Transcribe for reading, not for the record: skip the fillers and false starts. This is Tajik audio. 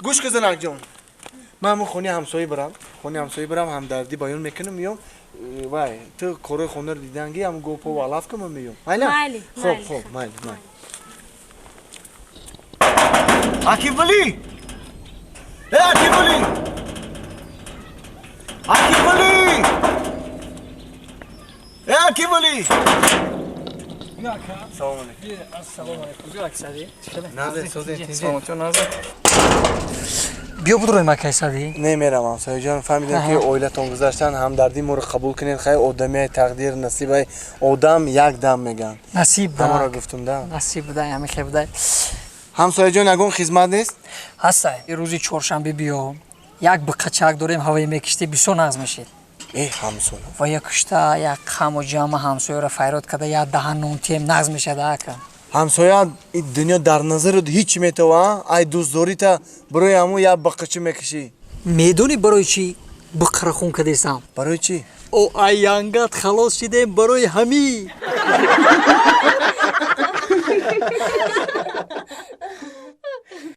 Гӯш ки, занакҷон, ман ҳамун хонаи ҳамсоя барам, хонаи ҳамсоя барам, ҳамдардӣ баён мекунам, миём. Вай, ту корои хонаро диданги, ҳамун говпову алаф ка, ман меём. Майла? Майли. Хоб. Майли. Хоб, майли, майли. Акивали, э, Акивали, Акивали, э, Акивали, салом алейкум. Ассалому алайкум. Назе, созен, тинҷи? Саломатӣ, наза. Биё, будроем, акай Сади. Немерам, ҳамсояҷон. Фаҳмидем, ки оилатон гузаштан, ҳамдардии моро қабул кунед. Хай, одамияй, тақдир, насибай, одам як дам меган. Насиб. Ҳамаро да. Гуфтум да. Насиб буда, ҳами хел буда. Ҳамсояҷон, ягон хизмат нест? Ҳастай. Рӯзи чоршанбе биё. Як биқачак дорем, ҳавои мекиштӣ, бисёр нағз мешид. Э, ҳамсоя. Ва як кушта, як қаму ҷама ҳамсояро файрод карда, як даҳан нон тием, нағз мешад, ака. Ҳамсоя, и дунё дар назарат ҳеҷ метова, ай дӯстдорита барои ҳамун як биқичӣ мекишӣ. Медонӣ, барои чӣ биқра хун кадесам? Барои чӣ? О, аянгат халос шидем, барои ҳамин.